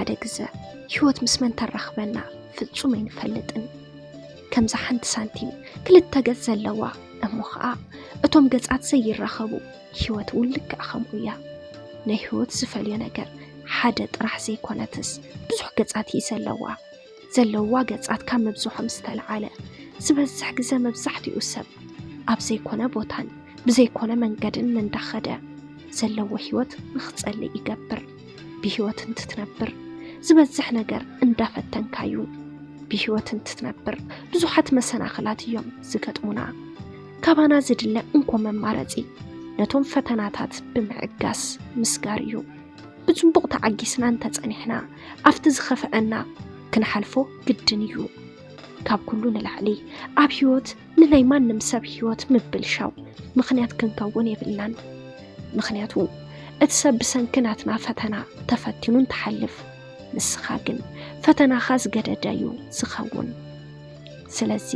ሓደ ግዘ ህይወት ምስ መን ተራኽበና ፍጹም ኣይንፈልጥን። ከምዛ ሓንቲ ሳንቲም ክልተ ገጽ ዘለዋ እሞ ኸኣ እቶም ገጻት ዘይራኸቡ፣ ህይወት እውን ልክዕ ከምኡ እያ። ናይ ህይወት ዝፈልዮ ነገር ሓደ ጥራሕ ዘይኮነትስ ብዙሕ ገጻት እዩ ዘለዋ። ዘለዋ ገጻት ካብ ምብዝሖም ዝተለዓለ ዝበዝሕ ግዘ መብዛሕትኡ ሰብ ኣብ ዘይኮነ ቦታን ብዘይኮነ መንገድን እንዳኸደ ዘለዎ ህይወት ንኽጸልእ ይገብር። ብህይወት እንትትነብር ዝበዝሕ ነገር እንዳፈተንካዩ። ብህይወት እንትትነብር ብዙሓት መሰናኽላት እዮም ዝገጥሙና። ካባና ዝድለ እንኮ መማረፂ ነቶም ፈተናታት ብምዕጋስ ምስጋር እዩ። ብፅቡቕ ተዓጊስና እንተፀኒሕና ኣብቲ ዝኸፍአና ክንሓልፎ ግድን እዩ። ካብ ኩሉ ንላዕሊ ኣብ ህይወት ንናይ ማንም ሰብ ህይወት ምብልሻው ምኽንያት ክንከውን የብልናን። ምኽንያቱ እቲ ሰብ ብሰንኪ ናትና ፈተና ተፈቲኑ እንትሓልፍ፣ ንስኻ ግን ፈተናኻ ዝገደደ እዩ ዝኸውን። ስለዚ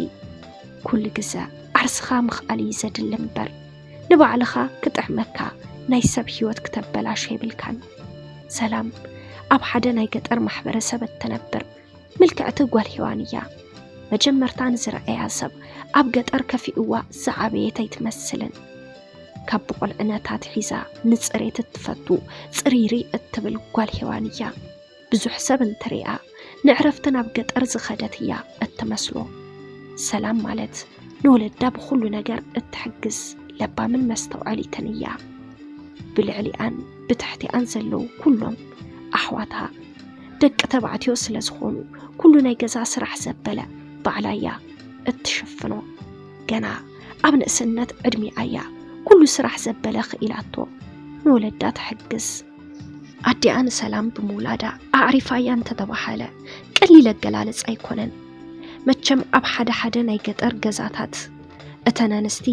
ኩሉ ግዘ ዓርስኻ ምኽኣል እዩ ዘድሊ እምበር ንባዕልኻ ክጥዕመካ ናይ ሰብ ህይወት ክተበላሾ የብልካን። ሰላም ኣብ ሓደ ናይ ገጠር ማሕበረሰብ እትነብር ምልክዕቲ ጓል ሄዋን እያ። መጀመርታ ንዝረኣያ ሰብ ኣብ ገጠር ከፊእዋ ዝዓበየት ኣይትመስልን። ካብ ብቆልዕነታ ኣትሒዛ ንፅሬት እትፈቱ ፅሪሪ እትብል ጓል ሄዋን እያ። ብዙሕ ሰብ እንትሪኣ ንዕረፍቲ ናብ ገጠር ዝኸደት እያ እትመስሎ። ሰላም ማለት ንወለዳ ብኹሉ ነገር እትሕግዝ ለባምን መስተውዐሊትን እያ። ብልዕሊኣን ብትሕቲኣን ዘለዉ ኩሎም ኣሕዋታ ደቂ ተባዕትዮ ስለ ዝኾኑ ኩሉ ናይ ገዛ ስራሕ ዘበለ ባዕላ እያ እትሽፍኖ። ገና ኣብ ንእስነት ዕድሚኣ እያ ኩሉ ስራሕ ዘበለ ክኢላቶ ንወለዳ ትሕግዝ። ኣዲኣ ንሰላም ብምውላዳ ኣዕሪፋያ እንተተባሃለ ቀሊል ኣገላልጻ ኣይኮነን። መቸም ኣብ ሓደ ሓደ ናይ ገጠር ገዛታት እተን ኣንስቲ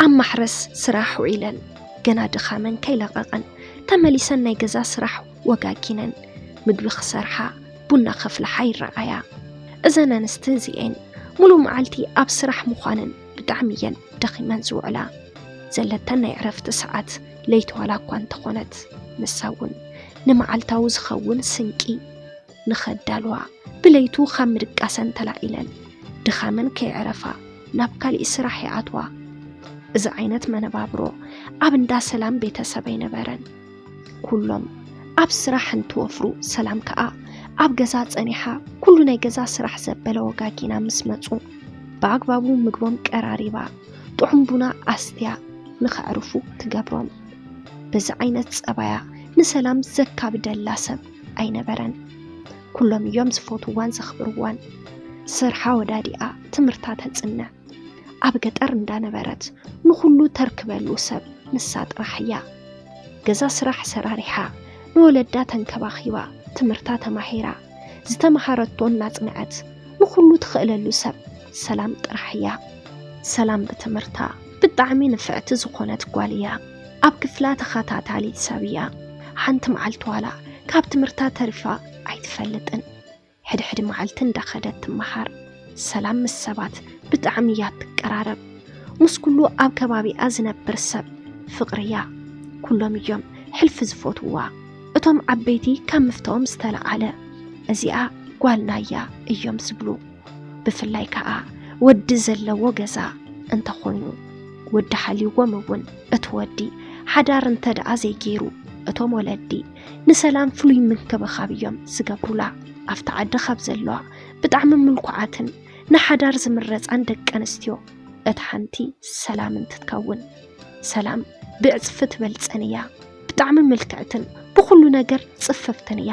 ኣብ ማሕረስ ስራሕ ውዒለን ገና ድኻመን ከይለቐቐን ተመሊሰን ናይ ገዛ ስራሕ ወጋጊነን ምግቢ ክሰርሓ ቡና ከፍልሓ ይረኣያ። እዘን ኣንስቲ እዚኤን ሙሉእ መዓልቲ ኣብ ስራሕ ምዃነን ብጣዕሚ እየን ደኺመን ዝውዕላ። ዘለተን ናይ ዕረፍቲ ሰዓት ለይቲ ዋላ እኳ እንተኾነት ንሳ እውን ንመዓልታዊ ዝኸውን ስንቂ ንኸዳልዋ ብለይቱ ካብ ምድቃሰን ተላዒለን ድኻመን ከየዕረፋ ናብ ካሊእ ስራሕ ይኣትዋ። እዚ ዓይነት መነባብሮ ኣብ እንዳ ሰላም ቤተሰብ ኣይነበረን። ኩሎም ኣብ ስራሕ እንትወፍሩ ሰላም ከኣ ኣብ ገዛ ጸኒሓ ኩሉ ናይ ገዛ ስራሕ ዘበለ ወጋጊና ምስ መጹ ብኣግባቡ ምግቦም ቀራሪባ ጥዑም ቡና ኣስትያ ንኸዕርፉ ትገብሮም። በዚ ዓይነት ጸባያ ንሰላም ዘካብደላ ሰብ ኣይነበረን። ኩሎም እዮም ዝፈትዋን ዘኽብርዋን። ስርሓ ወዳዲኣ ትምህርታ ተጽንዕ። ኣብ ገጠር እንዳነበረት ንኹሉ ተርክበሉ ሰብ ንሳ ጥራሕ እያ። ገዛ ስራሕ ሰራሪሓ ንወለዳ ተንከባኺባ ትምህርታ ተማሂራ ዝተምሃረቶ እናጽንዐት ንኹሉ ትኽእለሉ ሰብ ሰላም ጥራሕ እያ። ሰላም ብትምህርታ ብጣዕሚ ንፍዕቲ ዝኾነት ጓል እያ። ኣብ ክፍላ ተኸታታሊት ሰብ እያ። ሓንቲ መዓልቲ ዋላ ካብ ትምህርታ ተሪፋ ኣይትፈልጥን። ሕድሕድ መዓልቲ እንዳኸደት ትመሃር። ሰላም ምስ ሰባት ብጣዕሚ እያ ትቀራረብ። ምስ ኩሉ ኣብ ከባቢኣ ዝነብር ሰብ ፍቕሪ እያ። ኩሎም እዮም ሕልፊ ዝፈትውዋ። እቶም ዓበይቲ ካብ ምፍታዎም ዝተለዓለ እዚኣ ጓልና እያ እዮም ዝብሉ። ብፍላይ ከኣ ወዲ ዘለዎ ገዛ እንተኾይኑ፣ ወዲ ሓልይዎም እውን እቲ ወዲ ሓዳር እንተ ደኣ ዘይገይሩ፣ እቶም ወለዲ ንሰላም ፍሉይ ምንክብኻብ እዮም ዝገብሩላ። ኣብቲ ዓዲ ካብ ዘለዋ ብጣዕሚ ምልኩዓትን ንሓዳር ዝምረጻን ደቂ ኣንስትዮ እታ ሓንቲ ሰላም እንትትከውን፣ ሰላም ብዕጽፊ ትበልጸን እያ። ብጣዕሚ ምልክዕትን ብኹሉ ነገር ጽፍፍትን እያ።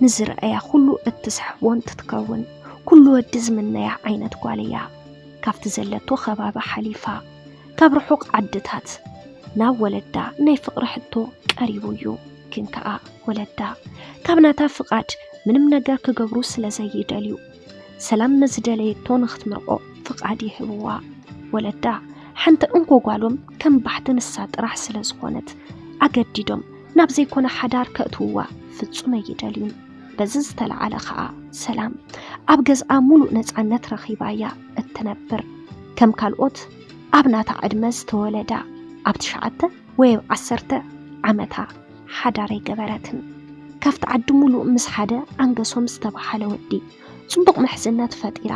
ንዝረኣያ ኩሉ እትስሕቦ እንትትከውን፣ ኩሉ ወዲ ዝምነያ ዓይነት ጓል እያ። ካብቲ ዘለቶ ከባቢ ሓሊፋ፣ ካብ ርሑቕ ዓድታት ናብ ወለዳ ናይ ፍቕሪ ሕቶ ቀሪቡ እዩ። ግን ከኣ ወለዳ ካብ ናታ ፍቓድ ምንም ነገር ክገብሩ ስለ ዘይደልዩ፣ ሰላም ንዝደለየቶ ንኽትምርዖ ፍቓድ ይህብዋ። ወለዳ ሓንቲ እንኮ ጓሎም ከም ባሕቲ ንሳ ጥራሕ ስለ ዝኾነት፣ ኣገዲዶም ናብ ዘይኮነ ሓዳር ከእትውዋ ፍጹም ኣይደልዩን። በዚ ዝተለዓለ ኸኣ ሰላም ኣብ ገዝኣ ሙሉእ ነጻነት ረኺባ እያ እትነብር። ከም ካልኦት ኣብ ናታ ዕድመ ዝተወለዳ ኣብ ትሽዓተ ወይ ኣብ ዓሰርተ ዓመታ ሓዳር ኣይገበረትን። ካብቲ ዓዲ ሙሉእ ምስ ሓደ ኣንገሶም ዝተባሃለ ወዲ ጽቡቕ ምሕዝነት ፈጢራ፣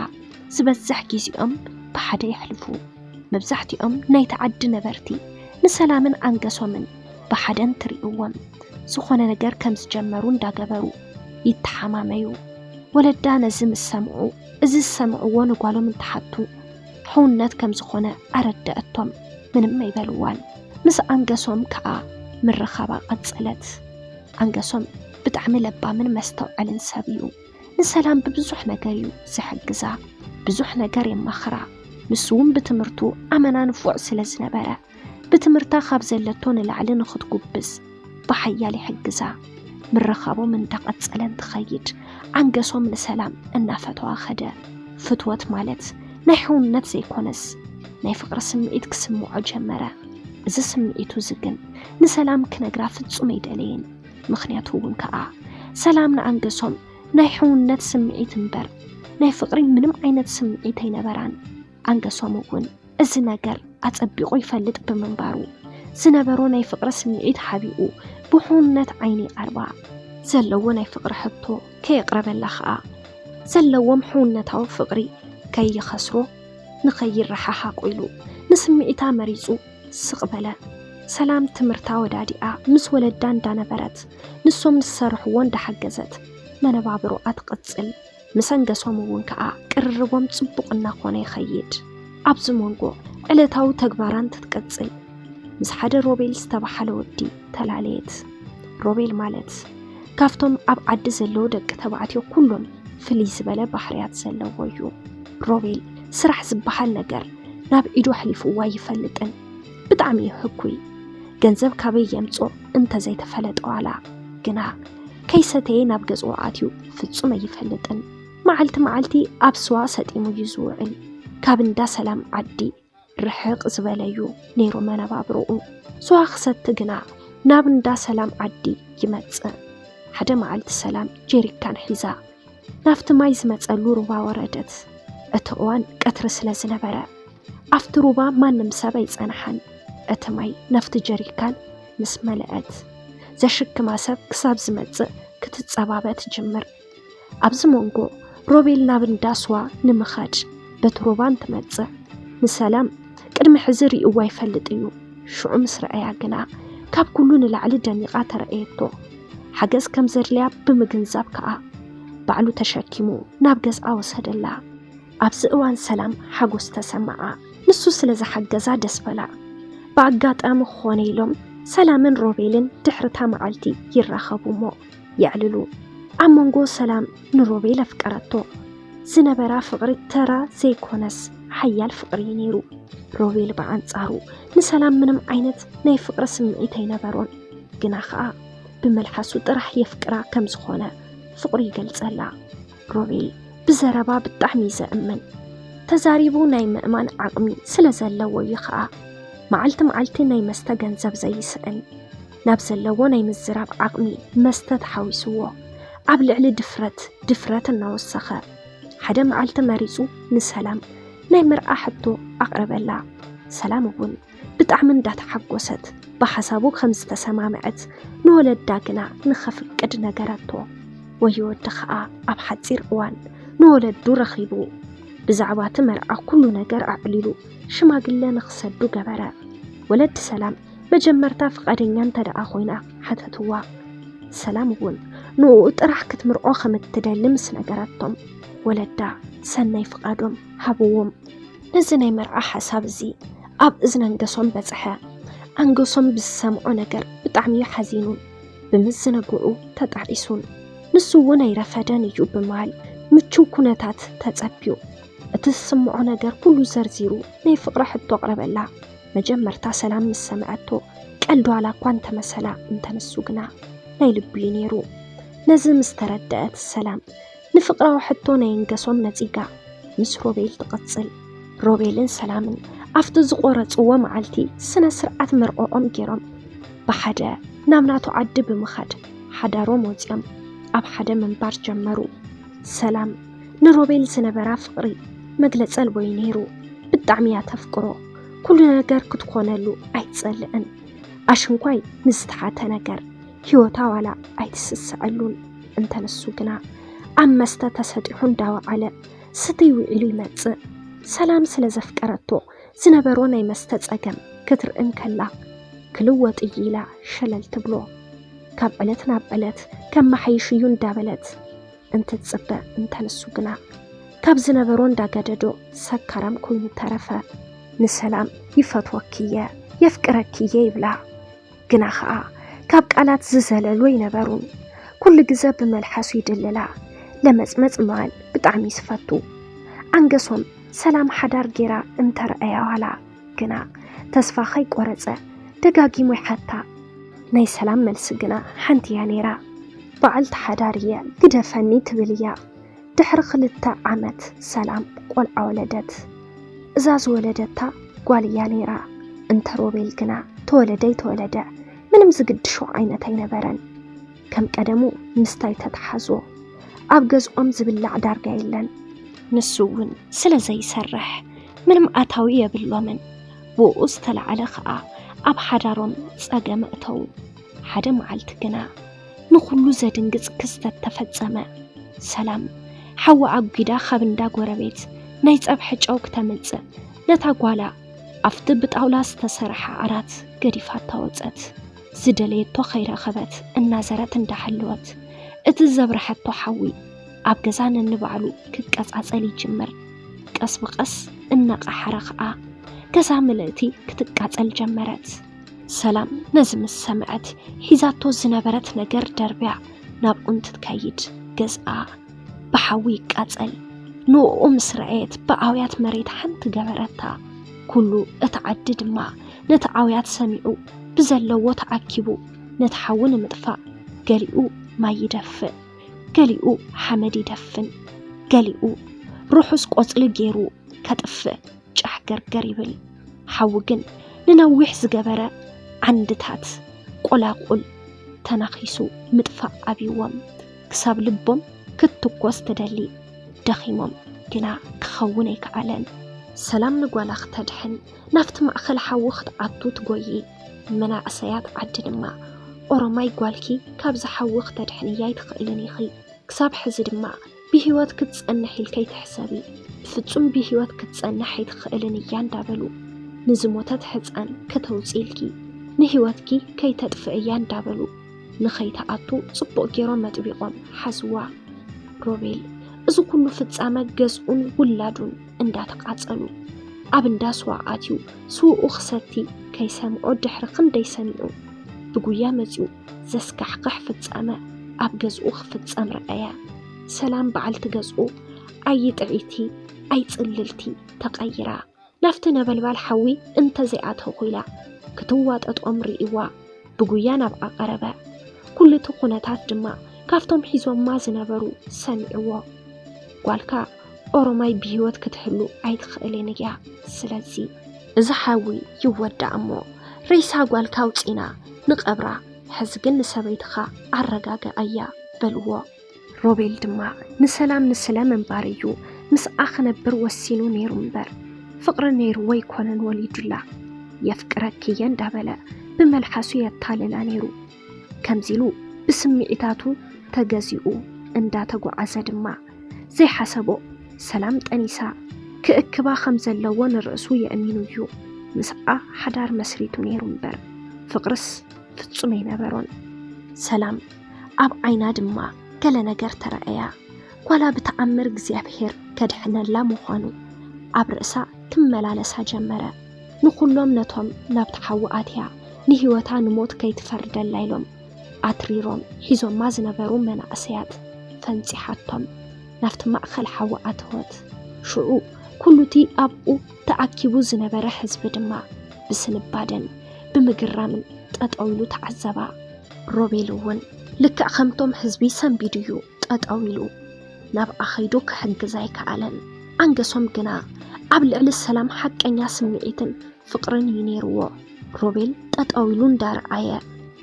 ዝበዝሕ ግዜኦም ብሓደ የሕልፉ። መብዛሕትኦም ናይቲ ዓዲ ነበርቲ ንሰላምን ኣንገሶምን ብሓደ እንትርእይዎም፣ ዝኾነ ነገር ከም ዝጀመሩ እንዳገበሩ ይተሓማመዩ። ወለዳ ነዚ ምስ ሰምዑ፣ እዚ ዝሰምዕዎ ንጓሎም እንትሓቱ፣ ሕውነት ከም ዝኾነ ኣረደኣቶም። ምንም ኣይበልዋን። ምስ ኣንገሶም ከኣ ምርኻባ ቀጸለት። ኣንገሶም ብጣዕሚ ለባምን መስተውዐልን ሰብ እዩ። ንሰላም ብብዙሕ ነገር እዩ ዝሕግዛ፣ ብዙሕ ነገር የማኽራ። ንሱ እውን ብትምህርቱ ኣመና ንፉዕ ስለ ዝነበረ፣ ብትምህርታ ካብ ዘለቶ ንላዕሊ ንኽትጉብዝ ብሓያል ይሕግዛ። ምርኻቦም እንዳቐጸለ እንትኸይድ፣ ኣንገሶም ንሰላም እናፈተዋ ኸደ። ፍትወት ማለት ናይ ሕውነት ዘይኮነስ፣ ናይ ፍቕሪ ስምዒት ክስምዖ ጀመረ። እዚ ስምዒቱ እዚ ግን ንሰላም ክነግራ ፍጹም ኣይደለየን። ምኽንያቱ እውን ከኣ፣ ሰላም ንኣንገሶም ናይ ሕውነት ስምዒት እምበር ናይ ፍቕሪ ምንም ዓይነት ስምዒት ኣይነበራን። ኣንገሶም እውን እዚ ነገር ኣጸቢቑ ይፈልጥ ብምንባሩ፣ ዝነበሮ ናይ ፍቕሪ ስምዒት ሓቢኡ ብሕውነት ዓይኒ ይቐርባ። ዘለዎ ናይ ፍቕሪ ሕቶ ከየቕረበላ ኸኣ፣ ዘለዎም ሕውነታዊ ፍቕሪ ከይኸስሮ ንኸይረሓሓቑ ኢሉ ንስምዒታ መሪጹ ስቕ በለ። ሰላም ትምህርታ ወዳዲኣ ምስ ወለዳ እንዳነበረት፣ ንሶም ዝሰርሕዎ እንዳሓገዘት መነባብሮኣ ትቕጽል። ምስ ኣንገሶም እውን ከኣ ቅርርቦም ጽቡቕ እናኾነ ይኸይድ። ኣብዚ መንጎ ዕለታዊ ተግባራን ትትቅጽል። ምስ ሓደ ሮቤል ዝተባሃለ ወዲ ተላለየት። ሮቤል ማለት ካብቶም ኣብ ዓዲ ዘለዉ ደቂ ተባዕትዮ ኩሎም ፍልይ ዝበለ ባህርያት ዘለዎ እዩ። ሮቤል ስራሕ ዝበሃል ነገር ናብ ኢዱ ኣሕሊፍዎ ኣይፈልጥን። ብጣዕሚ እዩ ህኩይ። ገንዘብ ካበይ የምጾ እንተዘይተፈለጠ ዋላ ግና ከይሰተየ ናብ ገዝኡ ኣትዩ ፍጹም ኣይፈልጥን። መዓልቲ መዓልቲ ኣብ ስዋ ሰጢሙ እዩ ዝውዕል። ካብ እንዳ ሰላም ዓዲ ርሕቕ ዝበለ እዩ ነይሩ መነባብሮኡ። ስዋ ክሰቲ ግና ናብ እንዳ ሰላም ዓዲ ይመጽእ። ሓደ መዓልቲ ሰላም ጀሪካን ሒዛ ናብቲ ማይ ዝመጸሉ ሩባ ወረደት። እቲ እዋን ቀትሪ ስለ ዝነበረ ኣብቲ ሩባ ማንም ሰብ ኣይጸንሓን። እቲ ማይ ናብቲ ጀሪካን ምስ መለአት ዘሽክማ ሰብ ክሳብ ዝመጽእ ክትጸባበ ትጅምር። ኣብዚ መንጎ ሮቤል ናብ እንዳ ስዋ ንምኻድ በቲ ሩባ እንትመጽእ፣ ንሰላም ቅድሚ ሕዚ ርእይዋ ይፈልጥ እዩ። ሽዑ ምስ ረኣያ ግና ካብ ኩሉ ንላዕሊ ደሚቓ ተረኣየቶ። ሓገዝ ከም ዘድልያ ብምግንዛብ ከኣ ባዕሉ ተሸኪሙ ናብ ገዝኣ ወሰደላ። ኣብዚ እዋን ሰላም ሓጎስ ተሰምዓ። ንሱ ስለ ዝሓገዛ ደስ በላ። ብኣጋጣሚ ክኾነ ኢሎም ሰላምን ሮቤልን ድሕሪ እታ መዓልቲ ይራኸቡ እሞ የዕልሉ። ኣብ መንጎ ሰላም ንሮቤል ኣፍቀረቶ ዝነበራ ፍቕሪ ተራ ዘይኮነስ ሓያል ፍቕሪ እዩ ነይሩ። ሮቤል ብኣንጻሩ ንሰላም ምንም ዓይነት ናይ ፍቕሪ ስምዒት ኣይነበሮን። ግና ኸኣ ብመልሓሱ ጥራሕ የፍቅራ ከም ዝኾነ ፍቕሩ ይገልጸላ። ሮቤል ብዘረባ ብጣዕሚ እዩ ዘእምን። ተዛሪቡ ናይ ምእማን ዓቕሚ ስለ ዘለዎ እዩ ኸኣ። መዓልቲ መዓልቲ ናይ መስተ ገንዘብ ዘይስእን። ናብ ዘለዎ ናይ ምዝራብ ዓቕሚ መስተ ተሓዊስዎ። ኣብ ልዕሊ ድፍረት፣ ድፍረት እናወሰኸ። ሓደ መዓልቲ መሪጹ ንሰላም ናይ መርዓ ሕቶ ኣቕረበላ። ሰላም እውን ብጣዕሚ እንዳተሓጎሰት ብሓሳቡ ከም ዝተሰማምዐት ንወለዳ ግና ንኸፍቅድ ነገረቶ። ወዮ ወዲ ኸኣ ኣብ ሓጺር እዋን ንወለዱ ረኺቡ። ብዛዕባ እቲ መርዓ ኩሉ ነገር ኣዕሊሉ ሽማግለ ንኽሰዱ ገበረ። ወለዲ ሰላም መጀመርታ ፍቓደኛ እንተ ደኣ ኮይና ሓተትዋ። ሰላም እውን ንኡ ጥራሕ ክትምርዖ ከም እትደሊ ምስ ነገረቶም፣ ወለዳ ሰናይ ፍቓዶም ሃብዎም። ነዚ ናይ መርዓ ሓሳብ እዚ ኣብ እዝኒ ኣንገሶም በጽሐ። ኣንገሶም ብዝሰምዖ ነገር ብጣዕሚ እዩ ሓዚኑን ብምዝንግዑ ተጣዒሱን። ንሱ እውን ኣይረፈደን እዩ ብምባል ምቹው ኩነታት ተጸብዩ። እቲ ዝስምዖ ነገር ኩሉ ዘርዚሩ ናይ ፍቕሪ ሕቶ ኣቕረበላ። መጀመርታ ሰላም ምስ ሰምዐቶ ቀልዲ ዋላ እኳ እንተመሰላ፣ እንተ ንሱ ግና ናይ ልቡ እዩ ነይሩ። ነዚ ምስ ተረደአት ሰላም ንፍቕራዊ ሕቶ ናይ ኣንገሶም ነጺጋ ምስ ሮቤል ትቕጽል። ሮቤልን ሰላምን ኣብቲ ዝቖረጽዎ መዓልቲ ስነ ስርዓት መርዕኦም ገይሮም ብሓደ ናብ ናቱ ዓዲ ብምኻድ ሓዳሮም ወጺኦም ኣብ ሓደ ምንባር ጀመሩ። ሰላም ንሮቤል ዝነበራ ፍቕሪ መግለጺ ኣልቦ እዩ ነይሩ። ብጣዕሚ እያ ተፍቅሮ። ኩሉ ነገር ክትኮነሉ ኣይትጸልእን። ኣሽንኳይ ንዝተሓተ ነገር ህይወታ ዋላ ኣይትስስዐሉን። እንተ ንሱ ግና ኣብ መስተ ተሰጢሑ እንዳወዓለ ስትይ ውዒሉ ይመጽእ። ሰላም ስለ ዘፍቀረቶ ዝነበሮ ናይ መስተ ጸገም ክትርኢ እንከላ፣ ክልወጥ እዩ ኢላ ሸለል ትብሎ። ካብ ዕለት ናብ ዕለት ከመሓይሽ እዩ እንዳበለት እንትጽበ፣ እንተ ንሱ ግና ካብ ዝነበሮ እንዳገደዶ ሰካራም ኮይኑ ተረፈ። ንሰላም ይፈትወኪ እየ፣ የፍቅረኪ እየ ይብላ። ግና ኸኣ ካብ ቃላት ዝዘለሉ ኣይነበሩን። ኩሉ ግዘ ብመልሓሱ ይድልላ። ለመጽመጽ ምባል ብጣዕሚ ዝፈቱ። ኣንገሶም ሰላም ሓዳር ጌራ እንተረኣያ ዋላ ግና ተስፋ ከይቆረጸ ደጋጊሙ ይሓታ። ናይ ሰላም መልሲ ግና ሓንቲ እያ ነይራ። በዓልቲ ሓዳር እየ ግደፈኒ ትብል እያ። ድሕሪ ክልተ ዓመት ሰላም ቆልዓ ወለደት። እዛ ዝወለደታ ጓል እያ ነይራ። እንተ ሮቤል ግና ተወለደ ኣይተወለደ ምንም ዝግድሾ ዓይነት ኣይነበረን። ከም ቀደሙ ምስታይ ተተሓዞ። ኣብ ገዝኦም ዝብላዕ ዳርጋ የለን። ንሱ እውን ስለ ዘይሰርሕ ምንም ኣታዊ የብሎምን። ብኡ ዝተላዕለ ኸኣ ኣብ ሓዳሮም ጸገም እተዉ። ሓደ መዓልቲ ግና ንኹሉ ዘድንግጽ ክስተት ተፈጸመ። ሰላም ሓዊ ኣጒዳ ካብ እንዳ ጎረቤት ናይ ጸብሒ ጨው ክተምጽእ ነታ ጓላ ኣብቲ ብጣውላ ዝተሰርሐ ዓራት ገዲፋታ ወጸት። ዝደለየቶ ከይረኸበት እናዘረት እንዳሃለወት እቲ ዘብረሐቶ ሓዊ ኣብ ገዛ ነንባዕሉ ክቀጻጸል ይጅምር። ቀስ ብቐስ እናቐሓረ ኸኣ ገዛ ምልእቲ ክትቃጸል ጀመረት። ሰላም ነዚ ምስ ሰምዐት ሒዛቶ ዝነበረት ነገር ደርብያ ናብኡ እንትትከይድ ገዝኣ ብሓዊ ይቃጸል። ንኡ ምስ ረኣየት ብኣውያት መሬት ሓንቲ ገበረታ። ኩሉ እቲ ዓዲ ድማ ነቲ ኣውያት ሰሚዑ ብዘለዎ ተኣኪቡ ነቲ ሓዊ ንምጥፋእ ገሊኡ ማይ ይደፍእ፣ ገሊኡ ሓመድ ይደፍን፣ ገሊኡ ርሑስ ቆጽሊ ገይሩ ከጥፍእ ጫሕ ገርገር ይብል። ሓዊ ግን ንነዊሕ ዝገበረ ዓንድታት ቆላቁል ተናኺሱ ምጥፋእ ኣብይዎም ክሳብ ልቦም ክትትኮስ ትደሊ። ደኺሞም ግና ክኸውን ኣይከኣለን። ሰላም ንጓላ ክተድሕን ናብቲ ማእኸል ሓዊ ክትኣቱ ትጎዪ። መናእሰያት ዓዲ ድማ ኦሮማይ ጓልኪ ካብዚ ሓዊ ክተድሕንያ ኣይትኽእልን ኢኺ። ክሳብ ሕዚ ድማ ብህይወት ክትጸንሕ ኢልኪ ኣይትሕሰቢ። ብፍጹም ብህይወት ክትጸንሕ ኣይትኽእልን እያ እንዳበሉ ንዝሞተት ሕጻን ከተውጽኢልኪ ንህይወትኪ ከይተጥፍእያ እንዳበሉ ንኸይትኣቱ ጽቡቕ ገይሮም ኣጥቢቖም ሓዝዋ። ሮቤል እዚ ኩሉ ፍጻመ ገዝኡን ውላዱን እንዳተቓጸሉ ኣብ እንዳ ስዋ ኣትዩ ስውኡ ክሰቲ ከይሰምዖ ድሕሪ ክንደይ ሰሚዑ ብጉያ መጺኡ ዘስካሕክሕ ፍጻመ ኣብ ገዝኡ ክፍጸም ረኣያ። ሰላም በዓልቲ ገዝኡ ኣይጥዕይቲ ኣይጽልልቲ ተቐይራ ናብቲ ነበልባል ሓዊ እንተዘይኣተኹ ኢላ ክትዋጠጦም ርእይዋ ብጉያ ናብኣ ቀረበ። ኩሉ እቲ ኩነታት ድማ ካብቶም ሒዞማ ዝነበሩ ሰሚዕዎ። ጓልካ ኦሮማይ ብህይወት ክትህሉ ኣይትኽእልን እያ። ስለዚ እዚ ሓዊ ይወዳእ እሞ ሬሳ ጓልካ ኣውጺና ንቐብራ፣ ሕዚ ግን ንሰበይትኻ ኣረጋግኣያ በልዎ። ሮቤል ድማ ንሰላም ንስለ ምንባር እዩ ምስኣ ክነብር ወሲኑ ነይሩ እምበር ፍቕሪ ነይርዎ ኣይኮነን ወሊዱላ። የፍቅረኪ እየ እንዳበለ ብመልሓሱ የታልላ ነይሩ። ከምዚ ኢሉ ብስምዒታቱ ተገዚኡ እንዳተጓዓዘ ድማ ዘይሓሰቦ ሰላም ጠኒሳ ክእክባ ከም ዘለዎ ንርእሱ የእሚኑ እዩ። ምስኣ ሓዳር መስሪቱ ነይሩ እምበር ፍቕርስ ፍጹም ኣይነበሮን። ሰላም ኣብ ዓይና ድማ ገለ ነገር ተረኣያ። ጓላ ብተኣምር እግዚኣብሔር ከድሕነላ ምዃኑ ኣብ ርእሳ ክመላለሳ ጀመረ። ንኹሎም ነቶም ናብቲ ሓዊ ኣትያ ንህይወታ ንሞት ከይትፈርደላ ኢሎም ኣትሪሮም ሒዞማ ዝነበሩ መናእሰያት ፈንጺሓቶም ናብቲ ማእከል ሓዊ ኣተወት። ሽዑ ኩሉቲ ኣብኡ ተኣኪቡ ዝነበረ ህዝቢ ድማ ብስንባደን ብምግራምን ጠጠው ኢሉ ተዓዘባ። ሮቤል እውን ልክዕ ከምቶም ህዝቢ ሰንቢዱ እዩ ጠጠው ኢሉ። ናብኣ ኸይዱ ክሕግዝ ኣይከኣለን። ኣንገሶም ግና ኣብ ልዕሊ ሰላም ሓቀኛ ስምዒትን ፍቕርን እዩ ነይርዎ። ሮቤል ጠጠው ኢሉ እንዳረኣየ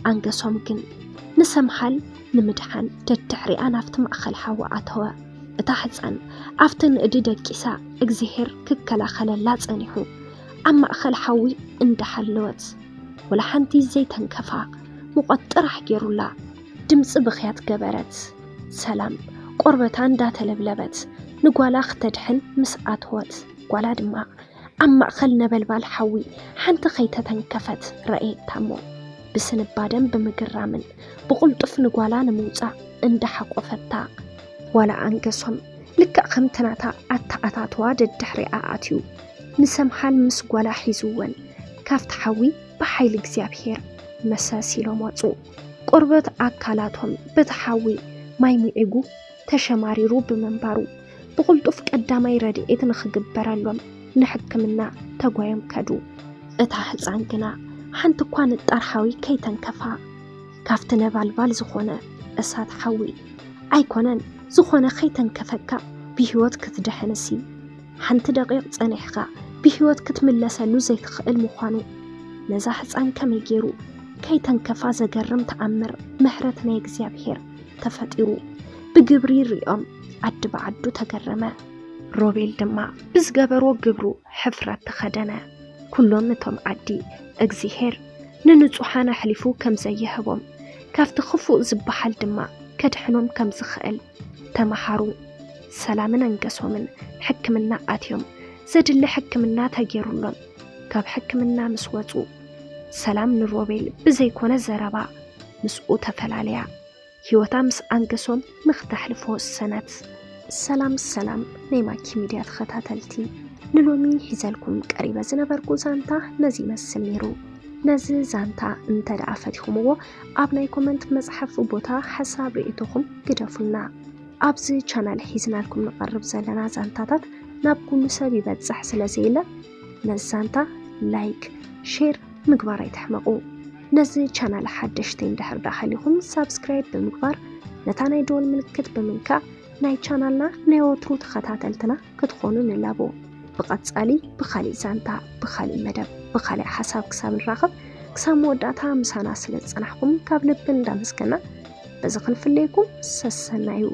ኣንገሶም ግን ንሰምሃል ንምድሓን ደድሕሪኣ ናብቲ ማእኸል ሓዊ ኣተወ። እታ ህፃን ኣብቲ ንእዲ ደቂሳ እግዚኣብሔር ክከላኸለላ ጸኒሑ ኣብ ማእኸል ሓዊ እንዳሓለወት ወላ ሓንቲ ዘይተንከፋ ሙቐት ጥራሕ ገይሩላ። ድምፂ ብኽያት ገበረት። ሰላም ቆርበታ እንዳተለብለበት ንጓላ ክተድሕን ምስ ኣተወት፣ ጓላ ድማ ኣብ ማእኸል ነበልባል ሓዊ ሓንቲ ከይተተንከፈት ረኣየታ እሞ፣ ብስንባደን ብምግራምን ብቕልጡፍ ንጓላ ንምውፃእ እንዳሓቆፈታ፣ ዋላ ኣንገሶም ልክዕ ከምቲ ናታ ኣተኣታትዋ ደድሕሪኣ ኣትዩ፣ ንሰምሃል ምስ ጓላ ሒዝወን ካብቲ ሓዊ ብሓይሊ እግዚኣብሔር መሰስ ኢሎም ወፁ። ቆርበት ኣካላቶም በቲ ሓዊ ማይ ሙዒጉ ተሸማሪሩ ብምንባሩ፣ ብቕልጡፍ ቀዳማይ ረድኤት ንኽግበረሎም ንሕክምና ተጓዮም ከዱ። እታ ህፃን ግና ሓንቲ እኳ ንጣር ሓዊ ከይተንከፋ፣ ካብቲ ነበልባል ዝኾነ እሳት ሓዊ ኣይኮነን ዝኾነ ከይተንከፈካ ብህይወት ክትድሕንሲ፣ ሓንቲ ደቂቕ ጸኒሕካ ብህይወት ክትምለሰሉ ዘይትኽእል ምዃኑ፣ ነዛ ህፃን ከመይ ገይሩ ከይተንከፋ ዘገርም ተኣምር ምሕረት ናይ እግዚኣብሔር ተፈጢሩ ብግብሪ ሪኦም ዓዲ ብዓዱ ተገረመ። ሮቤል ድማ ብዝገበሮ ግብሩ ሕፍረት ተኸደነ። ኩሎም እቶም ዓዲ እግዚኣብሔር ንንጹሓን ኣሕሊፉ ከም ዘይህቦም፣ ካብቲ ክፉእ ዝበሃል ድማ ከድሕኖም ከም ዝኽእል ተመሃሩ። ሰላምን ኣንገሶምን ሕክምና ኣትዮም፣ ዘድሊ ሕክምና ተገይሩሎም ካብ ሕክምና ምስ ወጹ፣ ሰላም ንሮቤል ብዘይኮነ ዘረባ ምስኡ ተፈላለያ። ህይወታ ምስ ኣንገሶም ንኽተሕልፎ ወሰነት። ሰላም ሰላም ናይ ማኪ ሚድያ ተኸታተልቲ፣ ንሎሚ ሒዘልኩም ቀሪበ ዝነበርኩ ዛንታ ነዚ ይመስል ነይሩ። ነዚ ዛንታ እንተ ደኣ ፈቲኹምዎ፣ ኣብ ናይ ኮመንት መጽሓፊ ቦታ ሓሳብ ርእይቶኹም ግደፉልና። ኣብዚ ቻናል ሒዝናልኩም ንቐርብ ዘለና ዛንታታት ናብ ኩሉ ሰብ ይበጽሕ ስለ ዘየለ፣ ነዚ ዛንታ ላይክ፣ ሼር ምግባር ኣይትሕመቑ። ነዚ ቻናል ሓደሽቲ እንድሕር ደኣ ሃሊኹም ሳብስክራይብ ብምግባር ነታ ናይ ደወል ምልክት ብምንካእ ናይ ቻናልና ናይ ወትሩ ተኸታተልትና ክትኾኑ ንላቦ። ብቐጻሊ ብኻሊእ ዛንታ፣ ብኻሊእ መደብ፣ ብኻሊእ ሓሳብ ክሳብ ንራኸብ፣ ክሳብ መወዳእታ ምሳና ስለ ዝጸናሕኩም ካብ ልቢ እንዳመስገና በዚ ክንፍለየኩም ሰሰናዩ።